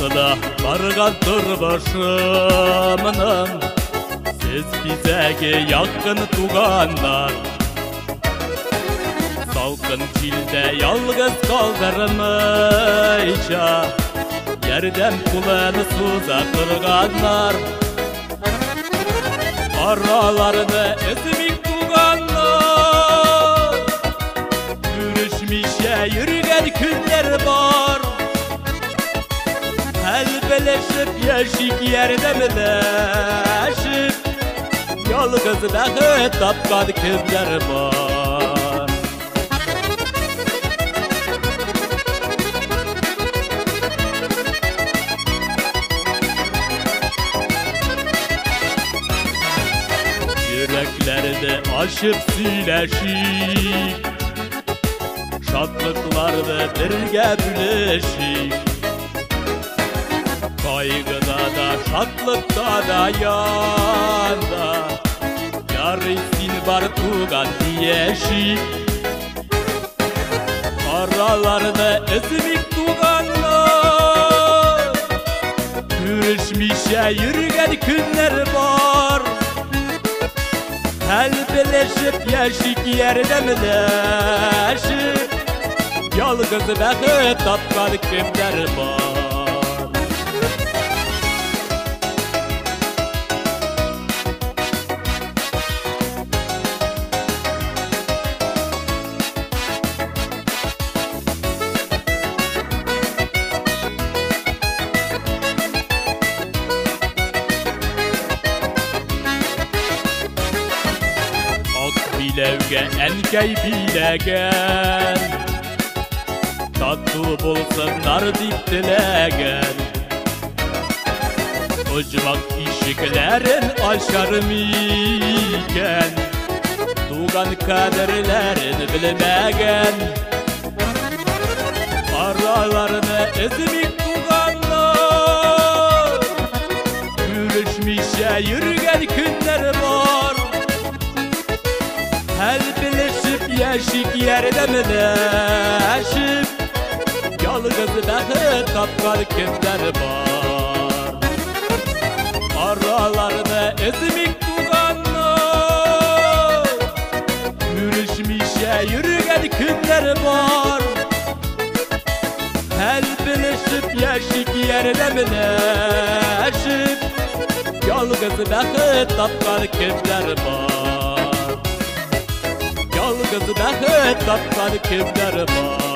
Яктыда барган тормышымның Сез бизәге якын туганнар. Салкын җилдә ялгыз калдырмыйча Ярдәм кулын суза торганнар. Араларны өзмик туганнар, Күрешмичә йөргән көннәр бар. Хәл белешеп яшик, ярдәмләшеп, Ялгыз бәхет тапкан кемнәр бар. Йөрәкләрне ачып сөйләшик, Шатлыкларны бергә бүлешик. Кайгыда да, шатлыкта да янда Ярый син бар туган диешик. Араларны өзмик туганнар, Күрешмичә йөргән көннәр бар. Хәл белешеп яшик, ярдәмләшеп, Ялгыз бәхет тапкан кемнәр бар. Ак биләүгә әнкәй биләгән, Тату булсыннар дип теләгән. Оҗмах ишекләрен ачар микән Туган кадерләрен белмәгән. Араларны өзмик туганнар, Күрешмичә йөргән көннәр бар. Хәл белешеп яшик, ярдәмләшеп, Ялгыз бәхет тапкан кемнәр бар. Араларны өзмик туганнар, Күрешмичә йөргән көннәр бар. Хәл белешеп яшик, ярдәмләшеп, Ялгыз бәхет тапкан кемнәр бар. Ялгыз бәхет тапкан кемнәр бар.